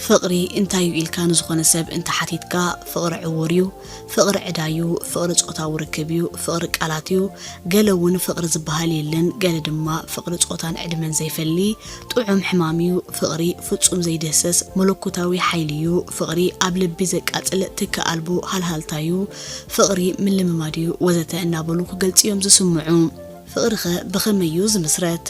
ፍቕሪ እንታይ እዩ ኢልካ ንዝኾነ ሰብ እንተሓቲትካ፣ ፍቕሪ ዕውር እዩ፣ ፍቕሪ ዕዳ እዩ፣ ፍቕሪ ጾታዊ ርክብ እዩ፣ ፍቕሪ ቃላት እዩ፣ ገለ እውን ፍቕሪ ዝበሃል የለን፣ ገለ ድማ ፍቕሪ ጾታን ዕድመን ዘይፈሊ ጥዑም ሕማም እዩ። ፍቕሪ ፍጹም ዘይድህሰስ መለኮታዊ ሓይሊ እዩ። ፍቕሪ ኣብ ልቢ ዘቃጽል ትኪ ኣልቦ ሃልሃልታ እዩ። ፍቕሪ ምልምማድ እዩ፣ ወዘተ እናበሉ ክገልጹ እዮም ዝስምዑ። ፍቕሪኸ ብኸመይ እዩ ዝምስረት?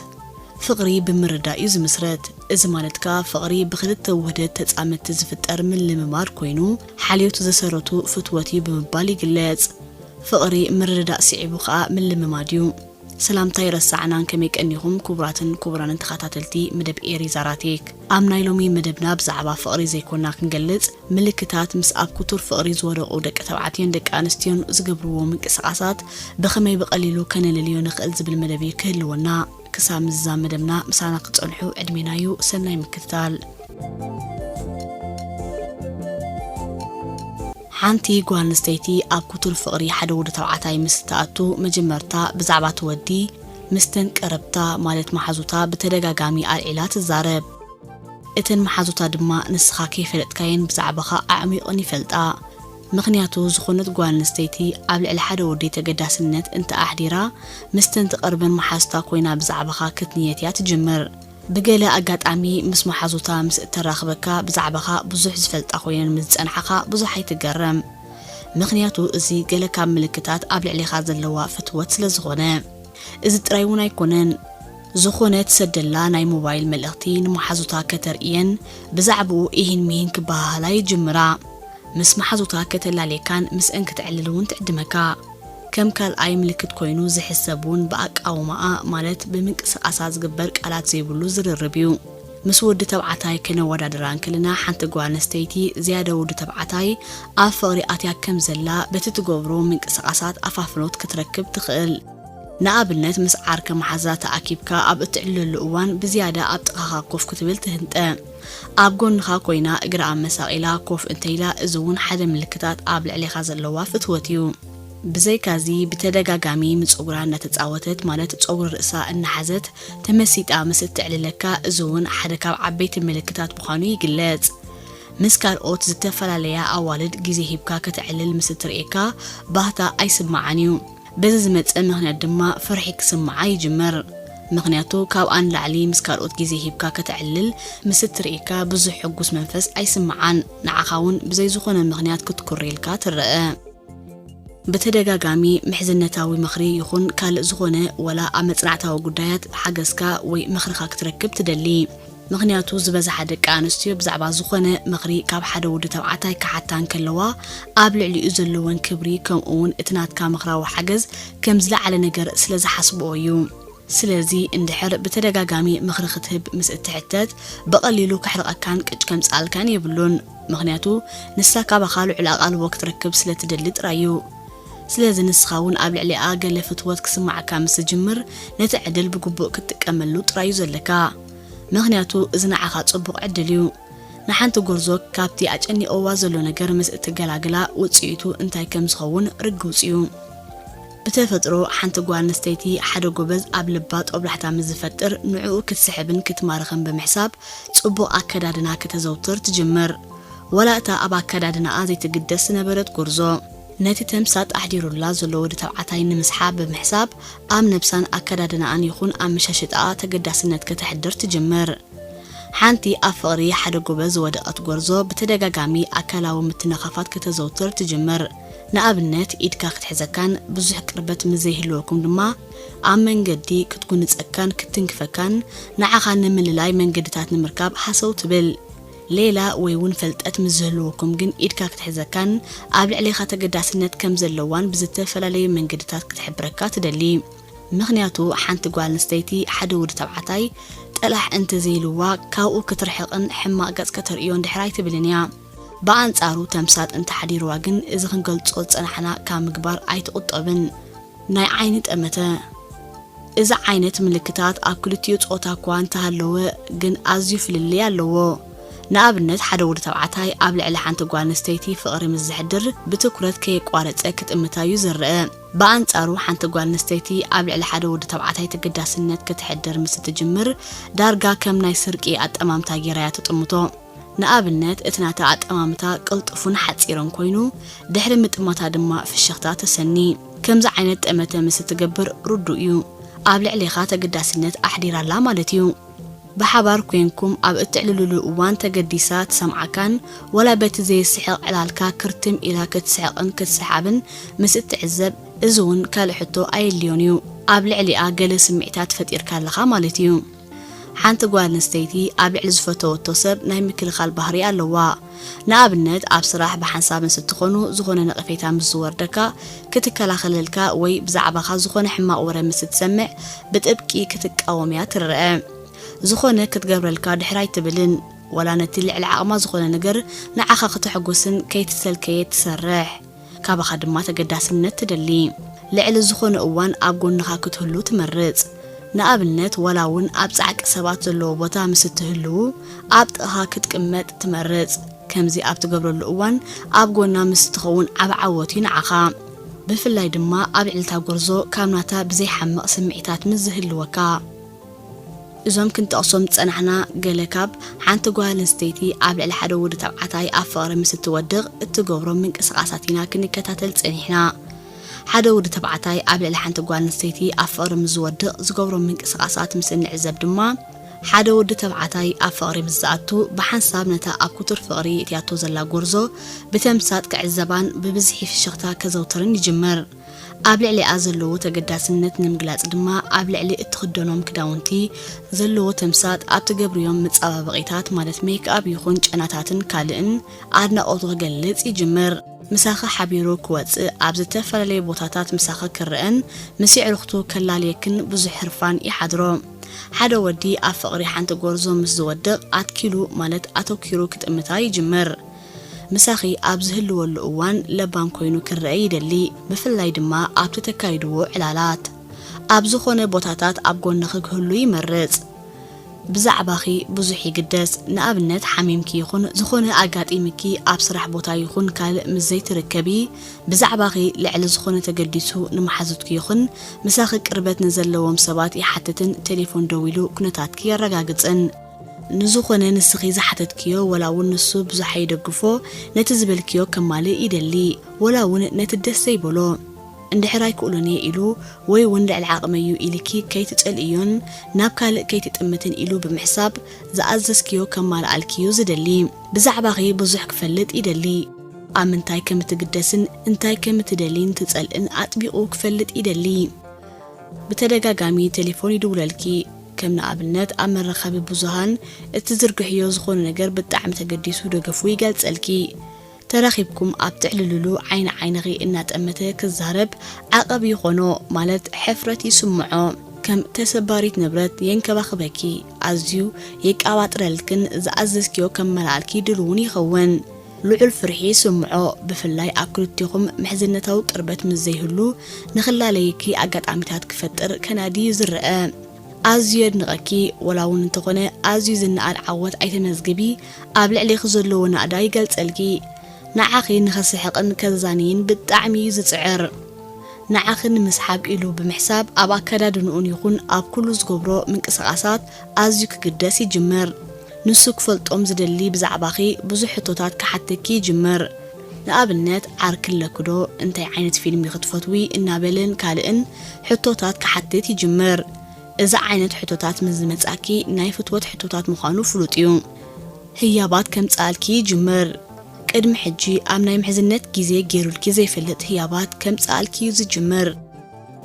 ፍቕሪ ብምርዳእ እዩ ዝምስረት። እዚ ማለት ከኣ ፍቕሪ ብኽልተ ውህደት ተጻመድቲ ዝፍጠር ምልምማድ ኮይኑ፣ ሓልዮት ዝሰረቱ ፍትወት እዩ ብምባል ይግለጽ። ፍቕሪ ምርድዳእ ስዒቡ ከኣ ምልምማድ እዩ። ሰላምታ ኣይረሳዕናን፣ ከመይ ቀኒኹም ክቡራትን ክቡራንን ተኸታተልቲ መደብ ኤሪ ዛራቴክ? ኣብ ናይ ሎሚ መደብና ብዛዕባ ፍቕሪ ዘይኮና ክንገልጽ፣ ምልክታት ምስ ኣብ ክቱር ፍቕሪ ዝወደቑ ደቂ ተባዕትዮን ደቂ ኣንስትዮን ዝገብርዎ ምንቅስቓሳት ብኸመይ ብቐሊሉ ከነለልዮ ንኽእል ዝብል መደብ እዩ ክህልወና። ክሳብ ምዝዛም መደብና ምሳና ክትጸንሑ ዕድሜና እዩ። ሰናይ ምክትታል። ሓንቲ ጓል ኣንስተይቲ ኣብ ክቱር ፍቕሪ ሓደ ወዲ ተባዕታይ ምስ እትኣቱ፣ መጀመርታ ብዛዕባ እቲ ወዲ ምስተን ቀረብታ ማለት መሓዙታ ብተደጋጋሚ ኣልዒላ ትዛረብ። እተን መሓዙታ ድማ ንስኻ ከይፈለጥካየን ብዛዕባኻ ኣዕሚቑን ይፈልጣ። ምኽንያቱ ዝኾነት ጓል ኣንስተይቲ ኣብ ልዕሊ ሓደ ወዲ ተገዳስነት እንተ ኣሕዲራ፣ ምስተን ትቐርበን መሓዙታ ኮይና ብዛዕባኻ ክትንየት እያ ትጅምር። ብገለ ኣጋጣሚ ምስ መሓዙታ ምስ እተራኽበካ ብዛዕባኻ ብዙሕ ዝፈልጣ ኮይነን ምስ ዝጸንሓኻ ብዙሕ ኣይትገረም። ምኽንያቱ እዚ ገለ ካብ ምልክታት ኣብ ልዕሌኻ ዘለዋ ፍትወት ስለ ዝኾነ። እዚ ጥራይ እውን ኣይኮነን። ዝኾነ ትሰደላ ናይ ሞባይል መልእኽቲ ንመሓዙታ ከተርእየን ብዛዕባኡ ኢሂን ሚሂን ክበሃሃላ ይጅምራ። ምስ መሓዙታ ከተላልየካን ምስአን ክትዕልል እውን ትዕድመካ። ከም ካልኣይ ምልክት ኮይኑ ዝሕሰብ እውን ብኣቃውማኣ ማለት ብምንቅስቓሳ ዝግበር ቃላት ዘይብሉ ዝርርብ እዩ። ምስ ወዲ ተባዕታይ ከነወዳድራ እንክልና ሓንቲ ጓል ኣንስተይቲ ዝያዳ ወዲ ተባዕታይ ኣብ ፍቕሪ ኣትያ ከም ዘላ በቲ ትገብሮ ምንቅስቓሳት ኣፋፍኖት ክትረክብ ትኽእል። ንኣብነት ምስ ዓርከ መሓዛ ተኣኪብካ ኣብ እትዕልለሉ እዋን ብዝያዳ ኣብ ጥቓኻ ኮፍ ክትብል ትህንጠ። ኣብ ጎንኻ ኮይና እግራ ኣመሳቒላ ኮፍ እንተኢላ እዚ እውን ሓደ ምልክታት ኣብ ልዕሌኻ ዘለዋ ፍትወት እዩ። ብዘይካዚ ብተደጋጋሚ ምስ ጸጉራ እናተጻወተት ማለት ጸጉሪ ርእሳ እናሓዘት ተመሲጣ ምስ እትዕልለካ እዚ እውን ሓደ ካብ ዓበይቲ ምልክታት ምዃኑ ይግለጽ። ምስ ካልኦት ዝተፈላለያ ኣዋልድ ግዜ ሂብካ ከተዕልል ምስ እትርእየካ ባህታ ኣይስምዓን እዩ። በዚ ዝመጸ ምኽንያት ድማ ፍርሒ ክስምዓ ይጅምር። ምኽንያቱ ካብኣ ንላዕሊ ምስ ካልኦት ግዜ ሂብካ ከተዕልል ምስ እትርእየካ ብዙሕ ሕጉስ መንፈስ ኣይስምዓን። ንዓኻ እውን ብዘይ ዝኾነ ምኽንያት ክትኩር ኢልካ ትረአ። ብተደጋጋሚ ምሕዝነታዊ ምኽሪ ይኹን ካልእ ዝኾነ ወላ ኣብ መጽናዕታዊ ጉዳያት ሓገዝካ ወይ ምኽርኻ ክትረክብ ትደሊ። ምኽንያቱ ዝበዝሓ ደቂ ኣንስትዮ ብዛዕባ ዝኾነ ምኽሪ ካብ ሓደ ወዲ ተባዕታይ ክሓታ እንከለዋ ኣብ ልዕሊኡ ዘለወን ክብሪ ከምኡ እውን እቲ ናትካ ምኽራዊ ሓገዝ ከም ዝለዓለ ነገር ስለ ዝሓስብኦ እዩ። ስለዚ እንድሕር ብተደጋጋሚ ምኽሪ ክትህብ ምስ እትሕተት ብቐሊሉ ከሕርቐካን ቅጭ ከምጽኣልካን የብሉን። ምኽንያቱ ንሳ ካባኻ ልዑል ኣቓልቦ ክትረክብ ስለ ትደሊ ጥራይ እዩ። ስለዚ ንስኻ እውን ኣብ ልዕሊኣ ገለ ፍትወት ክስምዓካ ምስ ትጅምር ነቲ ዕድል ብግቡእ ክትጥቀመሉ ጥራይ እዩ ዘለካ። ምኽንያቱ እዚ ንዓኻ ጽቡቕ ዕድል እዩ። ንሓንቲ ጎርዞ ካብቲ ኣጨኒቕዋ ዘሎ ነገር ምስ እትገላግላ ውጽኢቱ እንታይ ከም ዝኸውን ርግውጽ እዩ። ብተፈጥሮ ሓንቲ ጓል ኣንስተይቲ ሓደ ጎበዝ ኣብ ልባ ጦብላሕታ ምስ ዝፈጥር ንዕኡ ክትስሕብን ክትማርኽን ብምሕሳብ ጽቡቕ ኣከዳድና ከተዘውትር ትጅምር። ወላ እታ ኣብ ኣከዳድናኣ ዘይትግደስ ዝነበረት ጎርዞ ነቲ ተምሳጥ ኣሕዲሩላ ዘሎ ወዲ ተባዕታይ ንምስሓብ ብምሕሳብ ኣብ ነብሳን ኣከዳድናኣን ይኹን ኣመሻሽጣኣ ተገዳስነት ከተሕድር ትጅምር። ሓንቲ ኣብ ፍቕሪ ሓደ ጎበዝ ዝወደቐት ጎርዞ ብተደጋጋሚ ኣካላዊ ምትንኻፋት ከተዘውትር ትጅምር። ንኣብነት ኢድካ ክትሕዘካን ብዙሕ ቅርበት ምስ ዘይህልወኩም ድማ ኣብ መንገዲ ክትጉንጸካን ክትትንክፈካን ንዓኻ ንምልላይ መንገድታት ንምርካብ ሃሰው ትብል። ሌላ ወይ እውን ፈልጠት ምስ ዝህልወኩም ግን ኢድካ ክትሕዘካን ኣብ ልዕሌኻ ተገዳስነት ከም ዘለዋን ብዝተፈላለዩ መንገድታት ክትሕብረካ ትደሊ። ምኽንያቱ ሓንቲ ጓል ኣንስተይቲ ሓደ ወዲ ተባዕታይ ጠላሕ እንተዘይልዋ ካብኡ ክትርሕቕን ሕማቕ ገጽ ከተርእዮ እንድሕር ኣይትብልን እያ። ብኣንጻሩ ተምሳጥ እንተሓዲርዋ ግን እዚ ክንገልጾ ዝጸናሕና ካብ ምግባር ኣይትቑጠብን። ናይ ዓይኒ ጠመተ። እዚ ዓይነት ምልክታት ኣብ ክልቲኡ ጾታ እኳ እንተሃለወ ግን ኣዝዩ ፍልልይ ኣለዎ። ንኣብነት ሓደ ወዲ ተባዕታይ ኣብ ልዕሊ ሓንቲ ጓል ኣንስተይቲ ፍቕሪ ምስ ዘሕድር ብትኩረት ከየቋረጸ ክጥምታ እዩ ዝረአ። ብኣንጻሩ ሓንቲ ጓል ኣንስተይቲ ኣብ ልዕሊ ሓደ ወዲ ተባዕታይ ተገዳስነት ከተሕድር ምስ እትጅምር ዳርጋ ከም ናይ ስርቂ ኣጠማምታ ጌራ እያ ትጥምቶ። ንኣብነት፣ እቲ ናታ ኣጠማምታ ቅልጡፍን ሓጺርን ኮይኑ፣ ድሕሪ ምጥማታ ድማ ፍሽኽታ ተሰኒ። ከምዚ ዓይነት ጠመተ ምስ እትገብር ርዱእ እዩ፣ ኣብ ልዕሌኻ ተገዳስነት ኣሕዲራ ኣላ ማለት እዩ። ብሓባር ኮይንኩም ኣብ እትዕልሉሉ እዋን ተገዲሳ ትሰምዓካን፣ ወላ በቲ ዘይስሕቕ ዕላልካ ክርትም ኢላ ክትስሕቕን ክትስሓብን ምስ እትዕዘብ፣ እዚ እውን ካልእ ሕቶ ኣየድልዮን እዩ። ኣብ ልዕሊኣ ገለ ስምዒታት ፈጢርካ ኣለኻ ማለት እዩ። ሓንቲ ጓል ኣንስተይቲ ኣብ ልዕሊ ዝፈተወቶ ሰብ ናይ ምክልኻል ባህሪ ኣለዋ። ንኣብነት፣ ኣብ ስራሕ ብሓንሳብ ምስ እትኾኑ ዝኾነ ነቐፌታ ምስ ዝወርደካ ክትከላኸለልካ ወይ ብዛዕባኻ ዝኾነ ሕማቕ ወረ ምስ እትሰምዕ ብጥብቂ ክትቃወም እያ ትረአ። ዝኾነ ክትገብረልካ ድሕር ኣይትብልን። ወላ ነቲ ልዕሊ ዓቕማ ዝኾነ ነገር ንዓኻ ክተሐጉስን ከይትሰልከየ ትሰርሕ። ካባኻ ድማ ተገዳስነት ትደሊ። ልዕሊ ዝኾነ እዋን ኣብ ጎንኻ ክትህሉ ትመርጽ። ንኣብነት፣ ወላ እውን ኣብ ጻዕቂ ሰባት ዘለዎ ቦታ ምስ እትህልዉ፣ ኣብ ጥቓኻ ክትቅመጥ ትመርጽ። ከምዚ ኣብ ትገብረሉ እዋን ኣብ ጎና ምስ እትኸውን ዓቢ ዓወት እዩ ንዓኻ። ብፍላይ ድማ ኣብ ዕልታ ጎርዞ ካብ ናታ ብዘይሓምቕ ስምዒታት ምስ ዝህልወካ። እዞም ክንጠቕሶም ዝጸናሕና ገለ ካብ ሓንቲ ጓል ኣንስተይቲ ኣብ ልዕሊ ሓደ ወዲ ተባዕታይ ኣብ ፍቕሪ ምስ እትወድቕ እትገብሮም ምንቅስቓሳት ኢና ክንከታተል ጸኒሕና። ሓደ ወዲ ተባዕታይ ኣብ ልዕሊ ሓንቲ ጓል ኣንስተይቲ ኣብ ፍቕሪ ምስ ዝወድቕ ዝገብሮም ምንቅስቓሳት ምስ እንዕዘብ ድማ፣ ሓደ ወዲ ተባዕታይ ኣብ ፍቕሪ ምስ ዝኣቱ ብሓንሳብ ነታ ኣብ ክቱር ፍቕሪ እትያቶ ዘላ ጎርዞ ብተምሳጥ ክዕዘባን ብብዝሒ ፍሽኽታ ከዘውትርን ይጅምር። ኣብ ልዕሊኣ ዘለዎ ተገዳስነት ንምግላጽ ድማ ኣብ ልዕሊ እትኽደኖም ክዳውንቲ ዘለዎ ተምሳጥ ኣብ ትገብርዮም መጻባበቒታት ማለት ሜክኣፕ ይኹን ጨናታትን ካልእን ኣድናቖቱ ክገልጽ ይጅምር። ምሳኺ ሓቢሩ ክወጽእ ኣብ ዝተፈላለየ ቦታታት ምሳኺ ክረኣን ምስ የዕሩኽቱ ከላልየክን ብዙሕ ህርፋን ይሓድሮ። ሓደ ወዲ ኣብ ፍቕሪ ሓንቲ ጎርዞ ምስ ዝወድቕ ኣትኪሉ ማለት ኣተኲሩ ክጥምታ ይጅምር። ምሳኺ ኣብ ዝህልወሉ እዋን ለባም ኮይኑ ክረአ ይደሊ፣ ብፍላይ ድማ ኣብቲ ተካይድዎ ዕላላት። ኣብ ዝኾነ ቦታታት ኣብ ጎንኺ ክህሉ ይመርጽ። ብዛዕባኺ ብዙሕ ይግደስ። ንኣብነት፣ ሓሚምኪ ይኹን ዝኾነ ኣጋጢምኪ ኣብ ስራሕ ቦታ ይኹን ካልእ ምስ ዘይትርከቢ፣ ብዛዕባኺ ልዕሊ ዝኾነ ተገዲሱ ንመሓዙትኪ ይኹን ምሳኺ ቅርበት ንዘለዎም ሰባት ይሓትትን ቴሌፎን ደዊሉ ኩነታትኪ የረጋግጽን። ንዝኾነ ንስኺ ዝሓተትክዮ ወላ እውን ንሱ ብዙሕ ኣይደግፎ፣ ነቲ ዝበልክዮ ከማልእ ይደሊ፣ ወላ እውን ነቲ ደስ ዘይበሎ። እንድሕር ኣይክእሎን እየ ኢሉ ወይ እውን ልዕሊ ዓቕመይ እዩ ኢልኪ ከይትጸልእዮን ናብ ካልእ ከይትጥምትን ኢሉ ብምሕሳብ ዝኣዘዝክዮ ከማልኣልኪ እዩ ዝደሊ። ብዛዕባኺ ብዙሕ ክፈልጥ ይደሊ። ኣብ ምንታይ ከም እትግደስን እንታይ ከም እትደልይን ትጸልእን ኣጥቢቑ ክፈልጥ ይደሊ። ብተደጋጋሚ ቴሌፎን ይድውለልኪ። ከም ንኣብነት ኣብ መራኸቢ ብዙሃን እትዝርግሕዮ ዝኾነ ነገር ብጣዕሚ ተገዲሱ ደገፉ ይገልጸልኪ። ተራኺብኩም ኣብ ትዕልልሉ ዓይኒ ዓይንኺ እናጠመተ ክዛረብ ዓቐብ ይኾኖ፣ ማለት ሕፍረት ይስምዖ። ከም ተሰባሪት ንብረት የንከባኽበኪ፣ ኣዝዩ የቀባጥረልክን ዝኣዘዝክዮ ከመላኣልኪ ድልውን ይኸውን። ልዑል ፍርሒ ይስምዖ፣ ብፍላይ ኣብ ክልቴኹም ምሕዝነታዊ ቅርበት ምስ ዘይህሉ ንኽላለየኪ ኣጋጣሚታት ክፈጥር ከናዲ እዩ ዝረአ። ኣዝዩ የድንቐኪ፣ ወላ እውን እንተኾነ ኣዝዩ ዝነኣድ ዓወት ኣይተመዝግቢ፣ ኣብ ልዕሌኺ ዘለዎ ናእዳ ይገልጸልኪ። ንዓኺ ንኸስሕቕን ከዛንይን ብጣዕሚ እዩ ዝጽዕር። ንዓኺ ንምስሓብ ኢሉ ብምሕሳብ ኣብ ኣከዳድንኡን ይኹን ኣብ ኩሉ ዝገብሮ ምንቅስቓሳት ኣዝዩ ክግደስ ይጅምር። ንሱ ክፈልጦም ዝደሊ ብዛዕባኺ ብዙሕ ሕቶታት ክሓተኪ ይጅምር። ንኣብነት፣ ዓርኪ ኣለኪ ዶ? እንታይ ዓይነት ፊልም ኢኺ ትፈትዊ? እናበለን ካልእን ሕቶታት ክሓትት ይጅምር። እዚ ዓይነት ሕቶታት ምስ ዝመጻኪ ናይ ፍትወት ሕቶታት ምዃኑ ፍሉጥ እዩ። ህያባት ከምጽኣልኪ ይጅምር። ቅድሚ ሕጂ ኣብ ናይ ምሕዝነት ግዜ ገይሩልኪ ዘይፈልጥ ህያባት ከምጽኣልኪ እዩ ዝጅምር።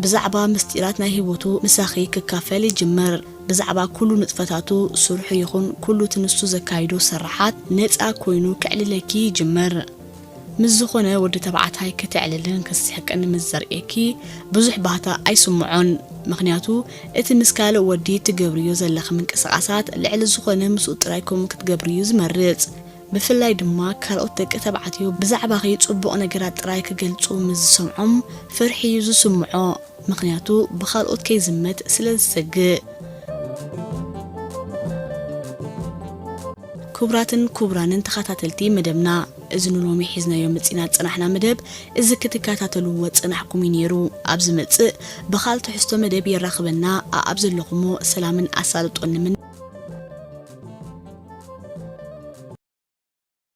ብዛዕባ ምስጢራት ናይ ህይወቱ ምሳኺ ክካፈል ይጅምር። ብዛዕባ ኩሉ ንጥፈታቱ፣ ስርሑ ይኹን ኩሉ እቲ ንሱ ዘካይዶ ስርሓት ነጻ ኮይኑ ከዕልለኪ ይጅምር። ምስ ዝኾነ ወዲ ተባዕታይ ክትዕልልን ክትስሕቅን ምስ ዘርእየኪ ብዙሕ ባህታ ኣይስምዖን። ምኽንያቱ እቲ ምስ ካልእ ወዲ ትገብርዮ ዘለኺ ምንቅስቓሳት ልዕሊ ዝኾነ ምስኡ ጥራይ ከምኡ ክትገብርዩ ዝመርጽ። ብፍላይ ድማ ካልኦት ደቂ ተባዕትዮ ብዛዕባኺ ጽቡቕ ነገራት ጥራይ ክገልጹ ምስ ዝሰምዖም ፍርሒ እዩ ዝስምዖ። ምኽንያቱ ብኻልኦት ከይዝመት ስለ ዝሰግእ። ክቡራትን ክቡራንን ተኸታተልቲ መደብና፣ እዚ ንሎሚ ሒዝናዮ መጺና ዝጸናሕና መደብ፣ እዚ ክትከታተልዎ ጸናሕኩም እዩ ነይሩ። ኣብ ዝመጽእ ብኻልእ ትሕዝቶ መደብ የራኽበና። ኣኣብ ዘለኹሞ ሰላምን ኣሳልጦን